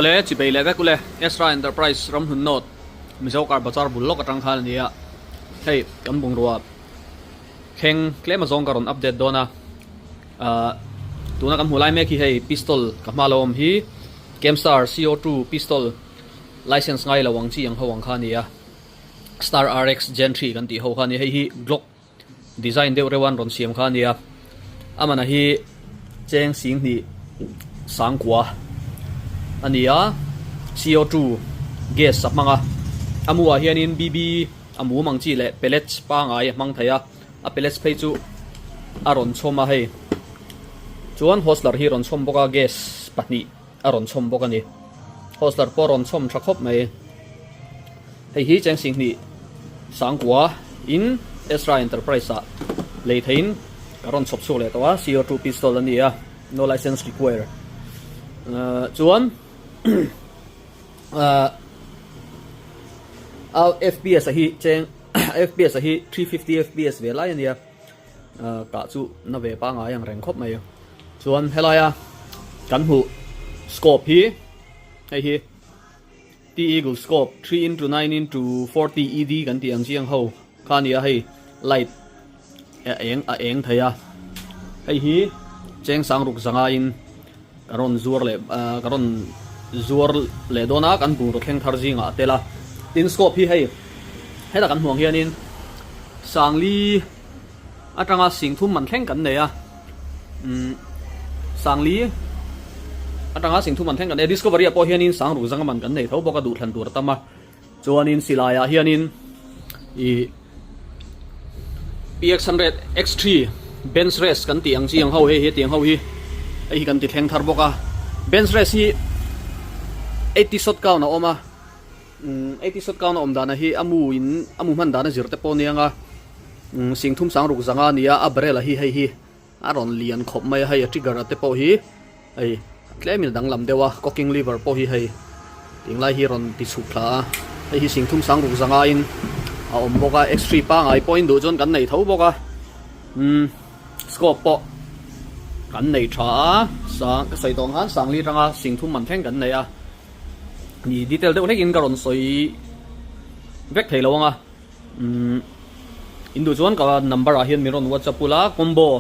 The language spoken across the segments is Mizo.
Awle, chipei leh vek ule, Ezra Enterprise ramhlun note, Mizo car bazar bul lawk atang khan a ni a, hei kan bungrua thleng tlem azawng ka rawn update dawn a, ahh tuna kan hmuh lai mek hi hei pistol ka hma lo awm hi Camstar CO2 pistol license ngai lo ang chi ang ho ang kha a ni a, Star RX Gen 3 kan tih ho kha a ni, hei hi Glock Design deuh reuh an rawn siam kha a nia. A mana hi cheng sing hnih sangkua a ni a, CO2 gas a hmang a. A muah hianin BB a mum ang chi leh pellets pangai a hmang thei a, a pellets phei chu a rawn chhawm a hei. Chuan hostler hi a rawn chhawm bawk a, gas pahnih a rawn chhawm bawk a ni. Hostler pawh a rawn chhawm tha khawp mai. Hei hi cheng singhnih sangkua in Ezra Enterprise ah lei theiin ka rawn chhawp chhuak leh tawh a, CO2 pistol a ni a, no license required. Chuan a FPS a hi cheng FPS a hi 350 FPS ve lai a nia. Kah chu na ve pangai ang reng khawp mai. Chuan helaia kan hmuh scope hi hei hi T Eagle scope 3 into 9 into 40 ED kan tih ang chiang ho kha a ni a hei light a eng a eng thei a hei hi cheng sang ruk zanga in ka rawn zuar leh ka rawn zuar leh dawn a kan bungraw thleng thar zingah a tel a tin scope hi hei hetah kan hmuh ang hianin sangli atanga sing thum man thleng kan nei a umm sangli atanga sing thum man thleng kan nei a discovery ah pawh hianin sang ruk zanga man kan nei tho bawk a duhthlan tur a tam a chuanin silai ah hianin ih PX 100 X3 bench rest kan tih ang chi ang ho hei hetiang ho hi hei hi kan ti thleng thar bawk a bench rest hi 80 shot count a awm a umm 80 shot count a awm dana hi a mu in a mu hman dana zir te pawh aniang a umm sing thum sang ruk zanga a ni a a barrel a hi hei hi a rawn lian khawp mai a hei a trigger a te pawh hi hei tlemin a danglam deuh a cocking lever pawh hi hei tinglai hi rawn ti chhuk thla a hei hi sing thum sang ruk zanga in a awm bawk a x three pangai pawhin duh chuan kan nei tho bawk a umm scope pawh kan nei tha a sang ka sawi tawh ang khan sangli atanga sing thum man thleng kan nei a ni detail deuh hlekin ka rawn sawi vek thei lo ang a umm in duh chuan ka number ah hian min rawn whatsapp ula combo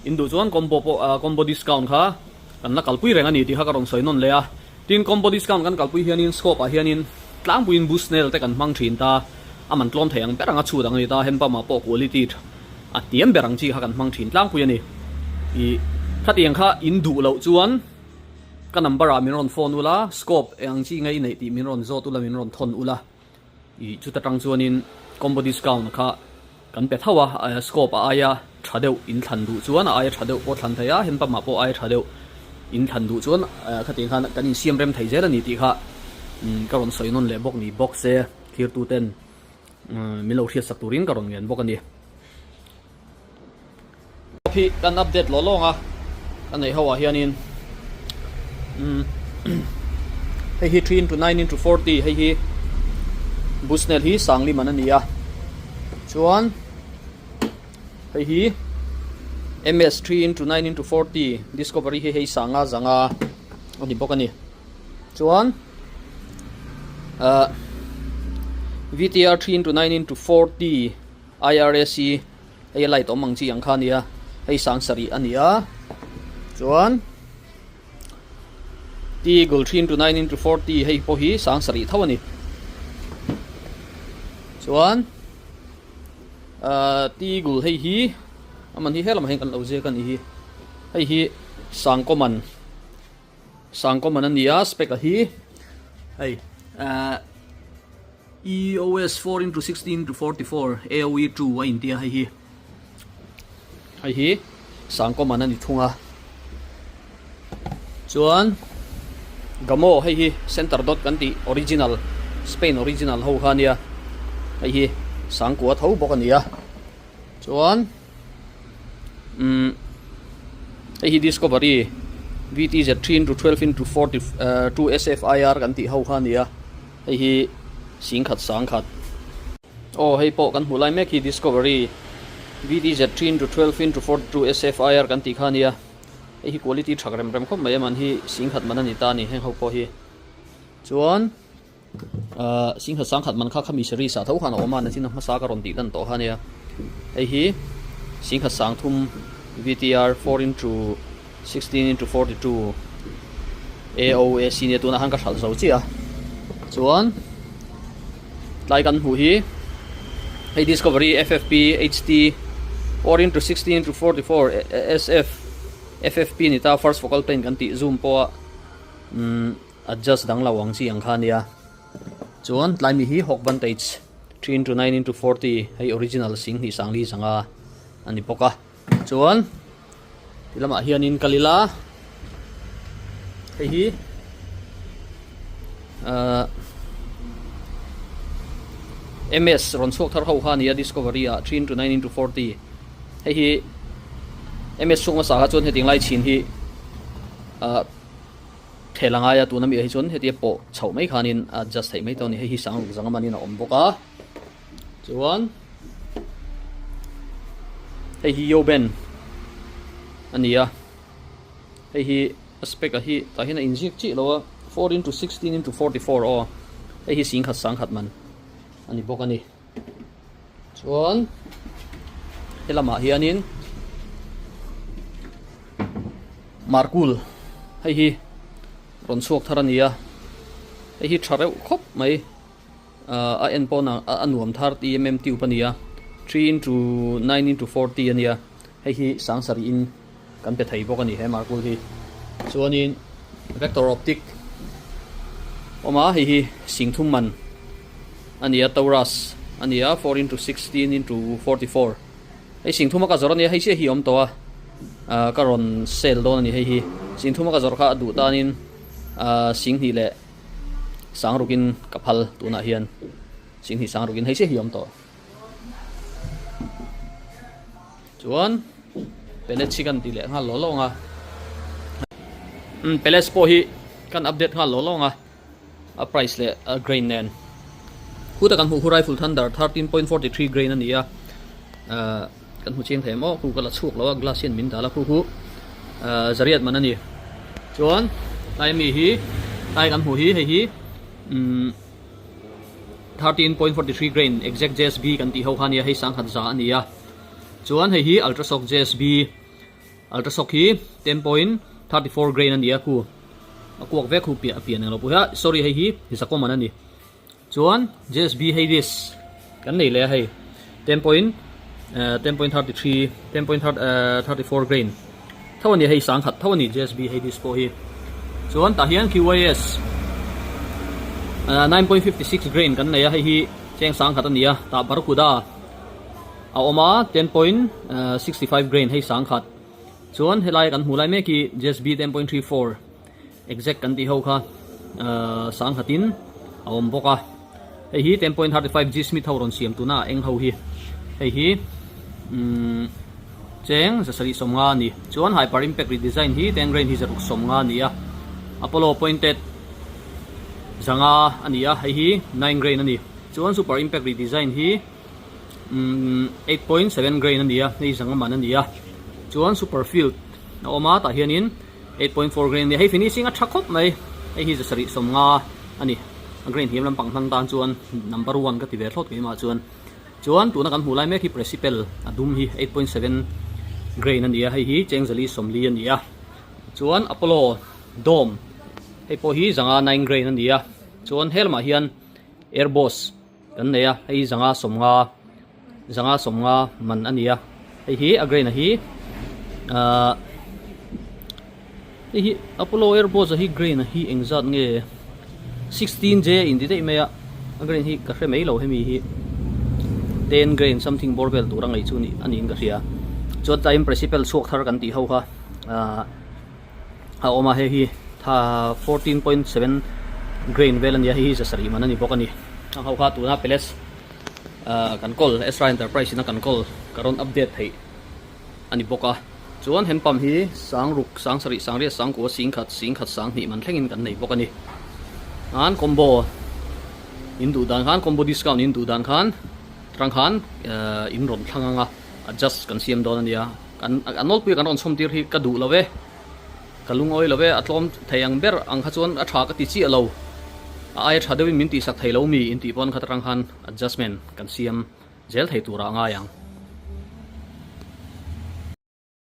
In duh chuan combo pawh ah combo discount kha kan la kalpui reng a ni tih kha ka rawn sawi nawn leh a. Tin combo discount kan kalpui hianin scope ah hianin tlangpuiin Bushnell te kan hmang thin ta, a man tlawm thei ang ber anga chhut ang a ni ta, hand pump ah pawh quality tha a hniam ber ang chi kha kan hmang thin tlangpui a ni. Ih khatiang kha in duh loh chuan ka number ah min rawn phone ula, scope eng ang chi nge i neih tih min rawn zawt ula min rawn thawn ula. Ih chuta tang chuanin combo discount kha kan pe tho a, scope a aia tha deuh in thlan duh chuan a aia tha deuh pawh thlan thei a, hand pump ah pawh aia tha deuh in thlan duh chuan khatiang khan kan insiam rem thei zel a ni tih kha ka rawn sawi nawn leh bawk ni bawk se thirtu ten min lo hriatsak turin ka rawn ngen bawk a ni. Hi kan update lawh lawng a ka neih ho ah hianin umm hei hi 3 into 9 into 40 hei hi bushnell hi sangli man a ni a chuan hei hi ms 3 into 9 into 40 discovery hi hei sanga zanga a ni bawk a ni chuan ah vtr 3 into 9 into 40 IRAC hei a light awm ang chi ang kha a nia hei sang sarih a ni a chuan T equal 3 into 9 into 40 hei pawh hi sang sarih tho a ni chuan ah T equal hei hi a man hi helamah hian kan lo ziak a ni hi hei hi sang common sang common a ni a spec a hi hei ah EOS 4 into 16 into 44 AOE 2 a intia hei hi hei hi sangkawman a ni thung a chuan Gamo hei hi center dot kan tih original Spain original ho kha ania hei hi sangkua tho bawk a ni a chuan umm hei hi Discovery VTZ 3 into 12 into 42 SFIR kan tih ho kha a ni a. Hei hi singkhat sangkhat. Aw hei pawh kan hmuh lai mek hi Discovery VTZ 3 into 12 into 42 SFIR kan tih kha a nia. Hei hi quality tha rem rem khawp mai a man hi singkhat man a ni ta a ni heng ho pawh hi. Chuan ahh singkhat sangkhat man kha khami series ah tho khan a awm a nachin a hmasa ka rawn tih lan tawh kha ania. Hei hi singkhat sangthum VTR 4 into 16 into 42 AOAC nia tunah khan ka hralh zo chiah a. Chuan tlai kan hmuh hi hei Discovery FFP HT 4 into 16 into 44 SF FFP ni ta first focal plane kan tih zoom pawha umm adjust dang lo ang chi ang kha ania. Chuan tlai mi hi Hawk Vantage 3 into 9 into 40 hei original sing hnih sangli zanga a ni bawk a. Chuan ti lamah hianin kal ila hei hi ahh ms rawn chhuak thar ho kha a ni a discovery ah 3 into 9 into 40 hei hi ms chhuak hmasa kha chuan hetiang lai chhin hi ahh thel a ngai a tuna mi ah hi chuan hetia pawh chhoh mai khanin a adjust theih mai tawh a ni hei hi sang ruk zanga manin a awm bawk a chuan. Hei hi Yoben a ni a, hei hi a spec a hi tah hian a inziak chiah lo a, 4 into 16 into 44 aw, hei hi singkhat sangkhat man a ni bawk a ni. Chuan he lamah hianin Markul hei hi rawn chhuak thar a ni a, hei hi tha reuh khawp mai. A en pawn a nuam thar ti em em tube a ni a, 3 into 9 into 40 a nia, hei hi sang sarih in kan pe thei bawk a ni he markul hi. Chuanin vector optic awm a, hei hi sing thum man a ni a, Taurus a ni a, 4 into 16 into 44, hei sing thuma ka zawrh a nia, hei chiah hi a awm tawh a, ka rawn sale dawn a ni hei hi, sing thuma ka zawrh kha a duh tanin sing hnih leh. Sang rukin ka phal tunah hian singhnih sang rukin hei chiah hi a awm tawh. Chuan pellets hi kan ti leh nghal law law ang a. Umm pellets pawh hi kan update nghal law law ang a a price leh a grain nen. Khuta kan hmuh khu rifle thunder 13.43 grain a ni a ahh kan hmu chiang thei em aw khu ka la chhuak lo a glass hian min dal a khu khu ahh zariat man a ni chuan tlai ami hi tlai kan hmuh hi hei hi umm 13.43 grain exact JSB kan tih ho kha a nia hei sangkhat za a ni a chuan hei hi ultrashock JSB ultrashock hi 10.34 grain a ni a khu a kuak vek khu piah a pian englo pawh hi a sorry hei hi zakawm an a ni. Chuan JSB Hades kan nei leh a hei 10.10.33 10.34 grain tho a ni a hei sangkhat tho a ni JSB Hades pawh hi. Chuan tah hian QYS 9.56 grain kan nei a hei hi cheng sangkhat a ni a tah Barracuda a awm a 10.65 grain hei sangkhat. Chuan helai kan hmuh lai mek hi JSB 10.34. Exact kan tih ho kha sanghatin a awm bawk a, hei hi 10.35 G Smith ho rawn siam tuna a eng ho hi, hei hi umm cheng 750 a ni, chuan Hyper Impact redesign hi 10 grain hi 650 a ni a, Apollo Pointed 500 a ni a, hei hi 9 grain a ni, chuan Super Impact redesign hi umm 8.7 grain a ni a, hei 500 man a ni a, chuan Super Field a awm a tah hianin. 8.4 grain a nia, hei finishing a tha khawp mai, hei hi 750 a ni, a grain hniam lampang hmang tan chuan number one ka ti ve thlawt keimah chuan, chuan tuna kan hmuh lai mek hi precipel a dum hi 8.7 grain a ni a, hei hi chengzali sawmli a ni a, chuan Apollo dome hei pawh hi zanga 9 grain a ni a, chuan he lamah hian Airboss kan nei a, hei hi 550 550 man a ni a, hei hi a grain a hi ahh hei hi Apollo Airboss a hi grain a hi engzat nge 16 J a inti daih mai a, a grain hi ka hre mai lo hemi hi 10 grain something bawr vel tur a ngaih chu a niin ka hria chuan tlaiin precipel chhuak thar kan tih ho kha ahh a awm a hei hi tha 14.7 grain vel a ni a hei hi 7 man a ni bawk a ni ang ho kha tuna palace ahh kan call Ezra Enterprise in a kan call ka rawn update theih a ni bawk a chuan hand pump hi sang ruk sang sarih sang riat sang kua sing khat sing khat sang hnih man thlengin kan nei bawk a ni khan combo in duh dan khan combo discount in duh dan khan atang khan ehh in rawn thlang ang a adjust kan siam dawn a nia kan a nawlpui kan rawn chhawm tir hi ka duh lo e. Ka lungawi lo e, a tlawm thei ang ber ang kha chuan a tha ka ti chiah lo. A aia tha deuhin min tihsak thei lo mi intih pawn khat atang khan adjustment kan siam zel thei turah a ngai ang.